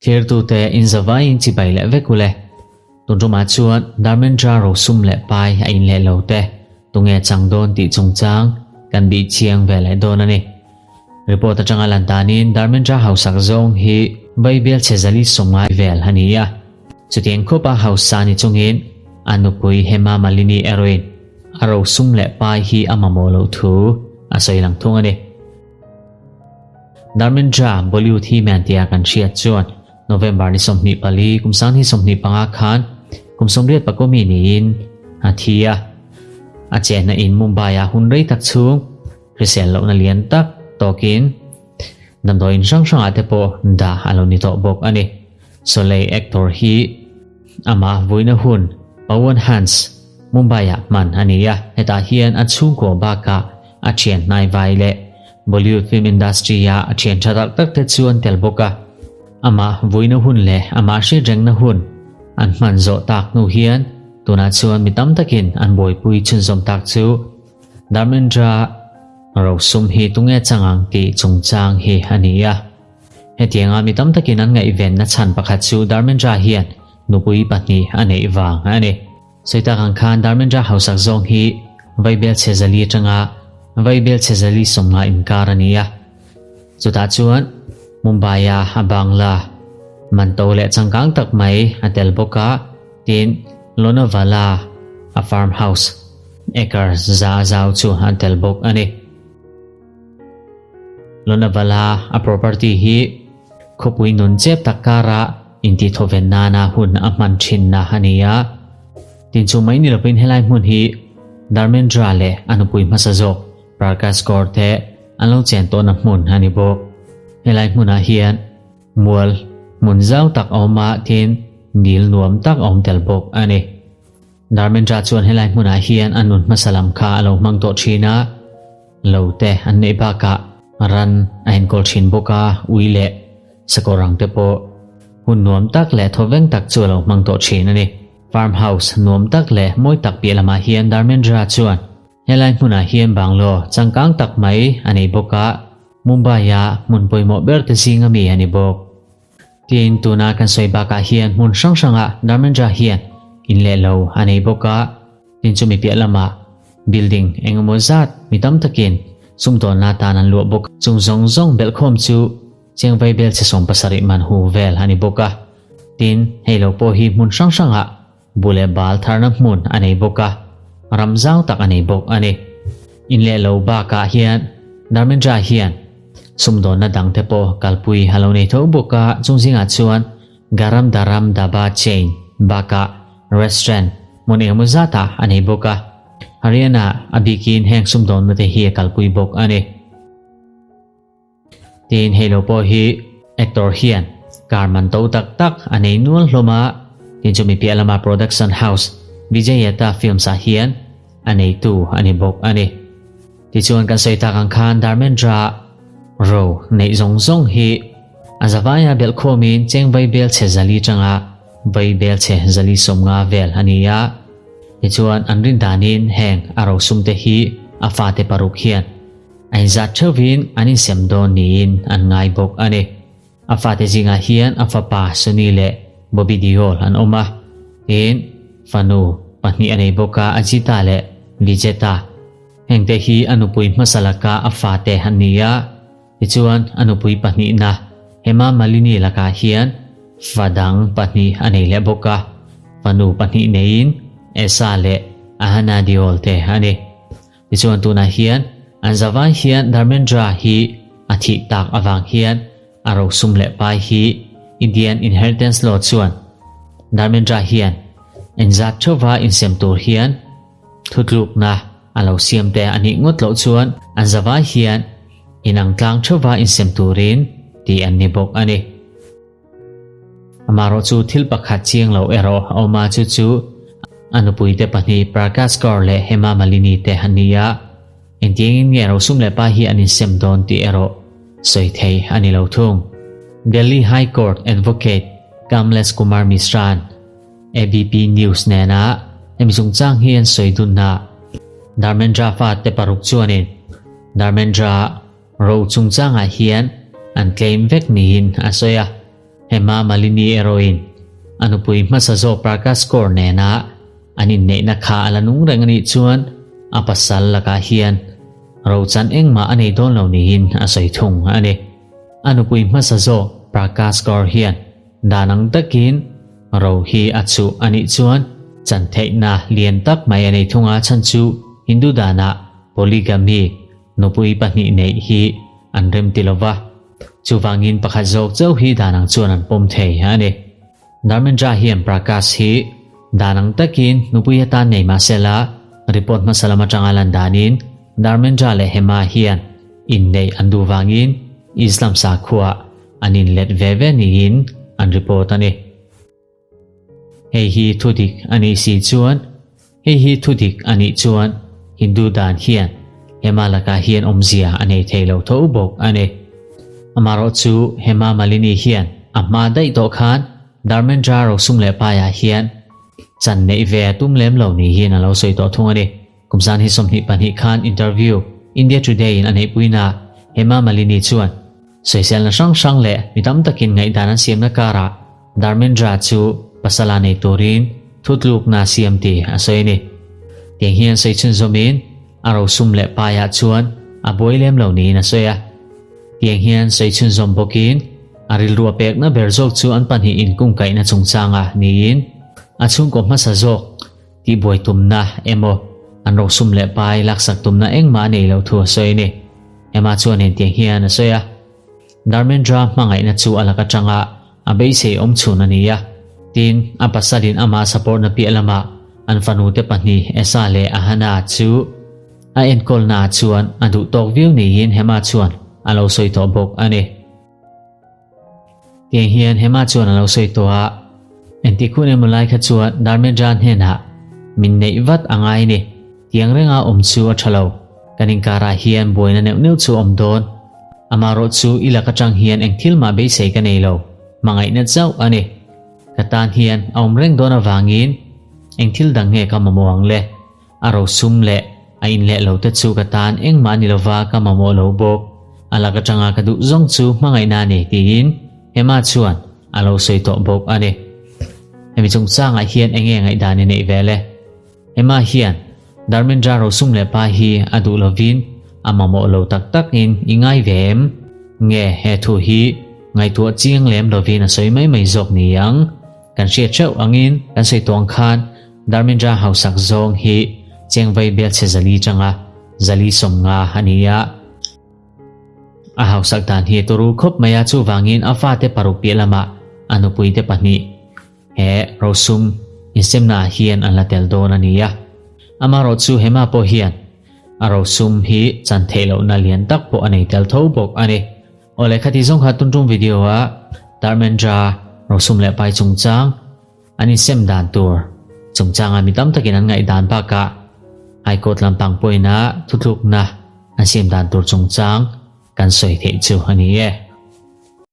Thirtute inzavaiin chibai leh vek ule. Tun tumah chuan Dharmendra rosum leh pai a in leh lo te tunge chang dawn tih chungchang kan bih chiang ve leh dawn a ni. Report atanga lan danin Dharmendra hausak zawng hi Vaibel chhe zali sawmngai vel a ni a. Chutiang khawpa hausa ni chungin a nupui Hema Malini erawhin a rosum leh pai hi a mamawh loh thu a sawi lang thung a ni. Dharmendra Bollywood hi man tia kan hriat chuan November ni 24 kum 2025 khan kum 84 mi niin a thi a. A chenna in Mumbai a hun rei tak chhung hrisel lohna lian tak tawkin damdawiin hrang hrangah te pawh dah a lo ni tawh bawk a ni. Soleil actor hi amah vuina hun Pawan Hans Mumbai-ah hman a ni a, hetah hian a chhungkaw bakah a thian hnai vai leh Bollywood film industry-a a thian tha tak tak te chu an tel bawk a. Amah vuina hun leh amah hriatrengna hun an hman zawh tak hnu hian tunah chuan mi tam takin an buaipui chhunzawm tak chu Dharmendra rosum hi tunge chang ang tih chungchang hi a ni a. Hetianga mi tam takin an ngaihvenna chhan pakhat chu Dharmendra hian nupui pahnih a neih vang a ni. Sawi tak ang khan Dharmendra hausak zawng hi Vaibel chhe zali atanga Vaibel chhe zali sawmnga inkar a ni a. Chutah chuan Mumbai-a a bangla man to leh changkang tak mai a tel bawk a, tin Lonavala a farm house acre za zau chu a tel bawk a ni. Lonavala a property hi khawpui nun chep tak kara intihthawven nana hun a hman thinna a ni a. Tin chu mai ni lovin helai hmun hi Dharmendra leh a nupui hmasa zawk Prakash Kaur te an lo chen tawhna hmun a ni bawk. Helai hmunah hian mual hmun zau tak a awm a, tin dil nuam tak a awm tel bawk a ni. Dharmendra chuan helai hmunah hian a nun hmasa lam kha a lo hmang tawh thin a, lo te an neih bakah ran a enkawl thin bawk a, ui leh sakawr ang te pawh hun nuam tak leh thawveng tak chu a lo hmang tawh thin a ni. Farm house nuam tak leh mawi tak piah lamah hian Dharmendra chuan helai hmunah hian banglaw changkang tak mai a nei bawk a, Mumbai-a hmun pawimawh ber te zinga mi a ni bawk. Tin, tuna kan sawi bakah hian hmun hrang hrangah Dharmendra hian in leh lo a nei bawk a, tin chumi piah lamah building eng emaw zat mi tam takin sumdawnna atan an luah bawk. Chung zawng zawng belhkhawm chu Chengvai bel chhe 70 man hu vel a ni bawk a. Tin, hei lo pawh hi hmun hrang hrangah bu leh bal tharna hmun a nei bawk a, ram zau tak a nei bawk a ni. In leh lo bakah hian Dharmendra hian sumdawnna dangte pawh kalpui a lo nei tho bawk a, chung zingah chuan Garam Dharam Dhaba chain bakah restaurant hmun engemaw zatah a nei bawk a, Haryana a bikin heng sumdawnna te hi a kalpui bawk a ni. Tin, hei lo pawh hi actor hian car man to tak tak a nei nual hlawm a, tin chumi piah lama production house Vijayata Films ah hian a neitu a ni bawk a ni. Tichuan kan sawi tak ang khan Dharmendra ro neih zawng zawng hi a zavaia belhkhawmin cheng vaibel chhe zali tanga vaibel chhe zali 50 vel a ni a. Tichuan an rin danin heng a rosum te hi a fate paruk hian A inzat theuhin an insem dawn niin an ngai bawk a ni. A fate zingah hian a fapa Sunny leh Bobby Deol an awm a, tin fanu pahnih a nei bawk a, Ajita leh Vijeta. Hengte hi a nupui hmasa laka a fate an ni a, tichuan a nupui pahnihna Hema Malini lakah hian fa dang pahnih a nei leh bawk a, fanu pahnih neiin Esa leh Ahana Deol te a ni. Tichuan tunah hian an zavai hian Dharmendra hi a thih tak avang hian a rosum leh pai hi Indian Inheritance Law chuan Dharmendra hian engzat theuhva insem tur hian thutlukna a lo siam te a nih ngawt loh chuan an zavai hian inang tlang theuhva insem turin tih an ni bawk a ni. Amaherawh chu thil pakhat chiang lo erawh a awm a, chu chu a nupuite pahnih Prakash Kaur leh Hema Malini te an ni a, engtiangin nge rosum leh pa hi an insem dawn tih erawh sawi thei a ni lo thung. Delhi High Court Advocate Kamlesh Kumar Mishra'n ABP News nena hemi chungchang hi an sawi dunna Dharmendra fate paruk chuanin Dharmendra Ro chungchangah hian an claim vek niin a sawi a. Hema Malini erawhin a nupui hmasa zawk Prakash Kaur nena an inneihna kha a la nung reng a nih chuan a pasal lakah hian rochan engmah a nei dawn lo niin a sawi thung a ni. A nupui hmasa zawk Prakash Kaur hian dan ang takin ro hi a chuh a nih chuan chan theihna lian tak mai a nei thung a, chhan chu Hindu danah polygamy nupui pahnih neih hi an rem ti lova. Chuvangin pakhat zawk chauh hi dan ang chuan an pawm thei a ni. Dharmendra hian Prakash hi dan ang takin nupui atan nei mah sela, report hmasa lam atanga lan danin Dharmendra leh Hema hian inneih an duh vangin Islam sakhuaah an inlet ve ve niin an report a ni. Hei hi thudik a nih si chuan Hei hi thudik a nih chuan Hindu dan hian Hema lakah hian awmzia a nei thei lo tho bawk a ni. Amarawh chu Hema Malini hian a hma daih tawh khan Dharmendra rosum leh paiah hian chan neih ve a tum lem lo niin a lo sawi tawh thung a ni. Kum zan hi 22 khan interview India Today in a neihpuina Hema Malini chuan sawiselna hrang hrang leh mi tam takin ngaihdan an siamna karah Dharmendra chu pasala nei turin thutlukna siam tih a sawi a ni. Tiang hian sawi chhunzawmin a rosum leh paiah chuan a buai lem lo niin a sawi a. Tiang hian sawi chhunzawm bawkin a rilru a pekna ber zawk chu an pahnih inkungkaihna chungchanga niin a chhungkaw hmasa zawk tihbuai tumna emaw an rosum leh pai laksak tumna engmah a nei lo thu a sawi a ni. Emma chuan hetiang hian a sawi a. Dharmendra hmangaihna chu a lak atanga a beisei awm chhun a ni a, tin, a pasalin amah support na piah lamah an fanute pahnih Esa leh Ahana chu a enkawlna ah chuan a duh tawk viau niin Hema chuan a lo sawi tawh bawk a ni. Tiang hian Hema chuan a lo sawi tawh a, engtik hun emaw lai kha chuan Dharmendra hnenah min neih vat a ngai ni, tiang renga awm chu a tha lo, kan inkarah hian buaina neuh neuh chu a awm dawn. Amarawh chu i lak atang hian eng thil mah beisei ka nei lo, hmangaihna chauh a ni. Ka tan hian a awm reng dawn avangin eng thil dang nge ka mamawh ang le? A rosum leh a inleh lo te chu ka tan engmah a ni lova ka mamawh lo bawk. A lak atanga ka duh zawng chu hmangaihna a ni tiin Emma chuan a lo sawi tawh bawk a ni. Hemi chungchangah hian eng nge ngaihdan i neih ve le? Emma hian Dharmendra rosum leh pa hi a duh lovin a mamawh lo tak takin i ngai ve em? Nge he thu hi ngaihtuah chiang lem lovin a sawi mai mai zawk ni ang? Kan hriat theuh angin kan sawi tawng khan Dharmendra hausak zawng hi chengvai belchhe zali tanga zali 50 a ni a. A hausak dan hi turu khawp mai a chuvangin a fate paruk piah lamah a nupuite pahnih He rosum insemna ah hian an la tel dawn a ni a, amarawh chu Hema pawh hian a rosum hi chan theih lohna lian tak pawh a nei tel tho bawk a ni. Awle khati zawng kha tuntum video a Dharmendra rosum leh pai chungchang an insem dan tur chungchanga mi tam takin an ngaihdan bakah High Court lampang pawhin a thutlukna an siam dan tur chungchang kan sawi theih chu a ni e.